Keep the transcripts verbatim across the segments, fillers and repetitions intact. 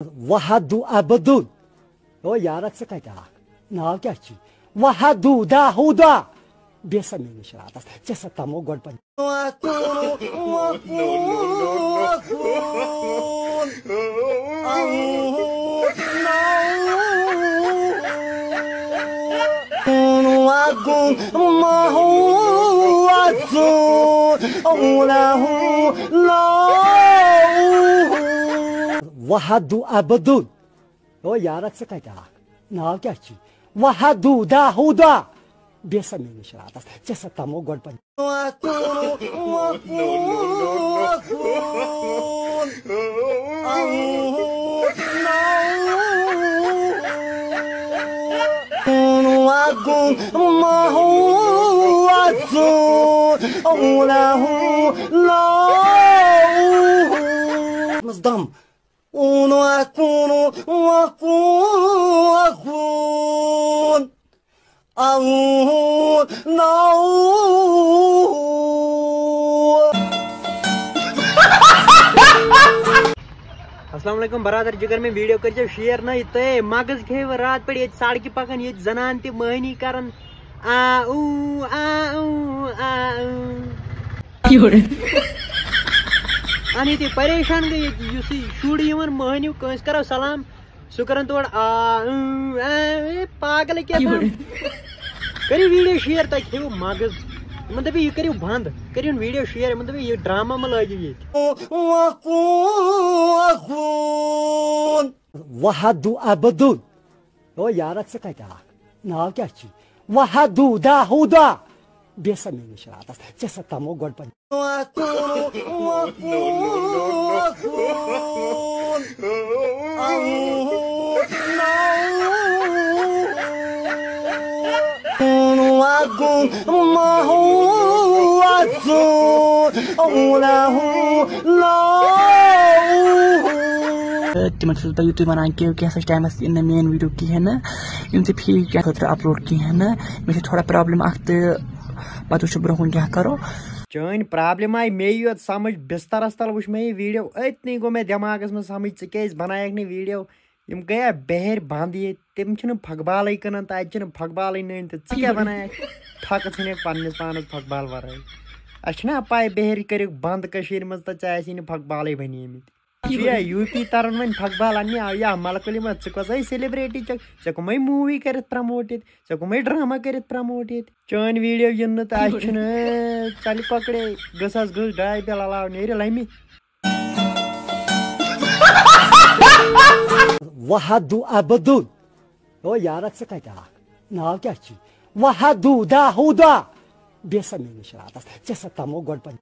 وحدو عبدو. او یارا، ژٕ کتہِ آکھ؟ ناو کیٛاہ چھُے؟ وحدو داہودا. بیٚہہ سا مےٚ نِش راتس، ژےٚ سا تمو گۄڈٕ پنٕنۍ. وحدو عبدو. او یارا، ژٕ کتہِ آکھ؟ ناو کیٛاہ چھُے؟ وحدو داہودا. بیٚہہ سا مےٚ نِش راتس، ژےٚ سا تمو گۄڈٕ پنٕنۍ. دم. اونو اکون، اکون، اکون. اون، نو. السلام علیکم برادر، جگر مےٚ ویڈیو کٔرۍزیو شیئر نہ، یہِ تۄہہِ مغز کھیٚیہِ راتھ پٮ۪ٹھ ییٚتہِ سڑکہِ پکان، ییٚتہِ زنان تہِ مٔہنی کران. آ، اوں، آ، اوں، آ، اوں. اہن ییٚتہِ پریشان گٔے ییٚتہِ، یُس یہِ شُر یِوان مٔہنیو، کٲنٛسہِ کرو سلام، سُہ کران تورٕ آ، اۭں، آ، اے، پاگل کیٛاہ تام. کٔرِو ویڈیو شیئر، تۄہہِ کھیٚیِو مغز. یِمن دٔپِو، یہِ کٔرِو بنٛد، کٔرِو ویڈیو شیئر، یِمن دٔپِو، یہِ ڈرامہ مہ لٲگِو ییٚتہِ. وحدو عبدو. او یارا، ژٕ کتہِ آکھ؟ ناو کیٛاہ چھُے؟ وحدو داہودا. بیٚہہ سا مےٚ نِش راتس، ژےٚ سا تمو گۄڈٕ پنٕنۍ. تہٕ تِمن چھُس بہٕ یُتُے وَنان کہِ کینٛژھس ٹایمَس یِن نہٕ میٲنۍ ویٖڈیو کِہیٖنۍ نہٕ، یِم ژےٚ فیٖڈ کَرنہٕ خٲطرٕ اَپلوڈ کِہیٖنۍ نہٕ. مےٚ چھِ تھوڑا پرابلم اَکھ، تہٕ پَتہٕ وٕچھو برونٛہہ کُن کیٛاہ کَرو. چٲنۍ پرابلم آیہِ مے یوت سمجھ، بسترس تل وٕچھ مےٚ یہِ ویٖڈیو، أتنی گوٚو مےٚ دٮ۪ماغس منٛز سمجھ، ژٕ کیٛازِ بنایکھ نہٕ ویٖڈیو؟ یِم گٔیا بہرِ بنٛد ییٚتہِ، تِم چھِنہٕ پھۄکہٕ بالٕے کٕنان تہٕ اَتہِ چھِنہٕ پھۄکہٕ بالٕے نٔنۍ، تہٕ ژٕ کیٛاہ بنایکھ؟ پھۄکہٕ ژھٕنِکھ پننِس پانس پھۄکہٕ بال ورٲے. اَسہِ چھِنہ پاے بہرِ کٔرِکھ بنٛد کٔشیٖرِ منٛز تہٕ ژےٚ آسی نہٕ پھۄکہٕ بالٕے بنیمٕتۍ. ژٕ چھُ یا یوٗ پی تران وۄنۍ پھۄکہٕ بال اَننہِ، آ، یا ملکُل احمد، ژٕ کۄس آیہِ سیلبریٹی، ژےٚ، ژےٚ کٕمے موٗوی کٔرِتھ پرموٹ ییٚتہِ، ژےٚ کٕمے ڈرامہ کٔرِتھ پرموٹ ییٚتہِ؟ چٲنۍ ویٖڈیو یِن نہٕ تہٕ اَسہِ چھُنہٕ، ژَلہِ کۄکرے، گٔژھ آز گٔژھ ڈاے بیل علاوٕ نیرِ لَمہِ. وحدو عبدو. او یارا، ژٕ کتہِ آکھ؟ ناو کیٛاہ چھُے؟ وحدو داہودا. بیٚہہ سا مےٚ نِش راتس، ژےٚ سا تمو گۄڈٕ پنٕنۍ.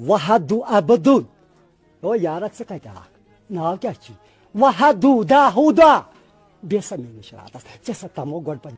وحدو عبدو. او یارا، ژٕ کتہِ آکھ؟ ناو کیٛاہ چھُے؟ وحدو داہودا. بیٚہہ سا مےٚ نِش راتس، ژےٚ سا تمو گۄڈٕ پنٕنۍ.